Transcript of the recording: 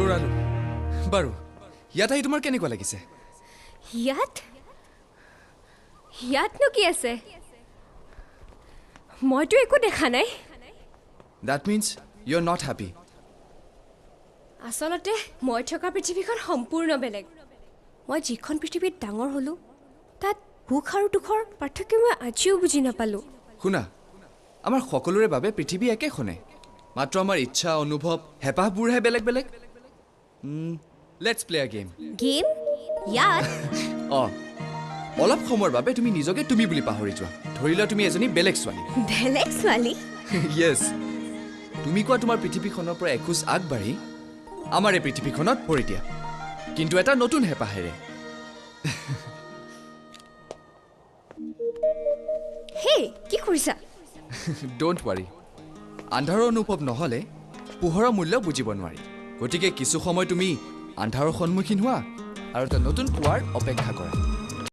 দৌৰালো। বাৰু, ইয়াত আহি তোমাৰ কেনেকুৱা লাগিছে? ইয়াত ইয়াতনো কি আছে? মইতো একো দেখা নাই। That means you are not happy. আচলতে মই থকা পৃথিৱীখন সম্পূৰ্ণ বেলেগ। মই যিখন পৃথিৱীত ডাঙৰ হ'লোঁ তাত সুখ আৰু দুখৰ পাৰ্থক্য মই আজিও বুজি নাপালোঁ। শুনা, আমাৰ সকলোৰে বাবে পৃথিৱী একেখনে, মাত্ৰ আমাৰ ইচ্ছা, অনুভৱ, হেঁপাহবোৰহে বেলেগ বেলেগ। Let's play a game. Game? ইয়াত? অঁ, অলপ সময়ৰ বাবে তুমি নিজকে তুমি বুলি পাহৰি যোৱা। ধৰি লোৱা তুমি এজনী বেলেগ ছোৱালী। বেলেগ ছোৱালী? য়েছ। তুমি কোৱা তোমাৰ পৃথিৱীখনৰ পৰা এখোজ আগবাঢ়ি আমাৰ এই পৃথিৱীখনত ভৰি দিয়া, কিন্তু এটা নতুন হেঁপাহেৰে। হেই, কি কৰিছা? Don't worry, আন্ধাৰৰ অনুভৱ নহ'লে পোহৰৰ মূল্য বুজিব নোৱাৰি। গতিকে কিছু সময় তুমি আন্ধাৰৰ সন্মুখীন হোৱা আৰু এটা নতুন পুৱাৰ অপেক্ষা কৰা।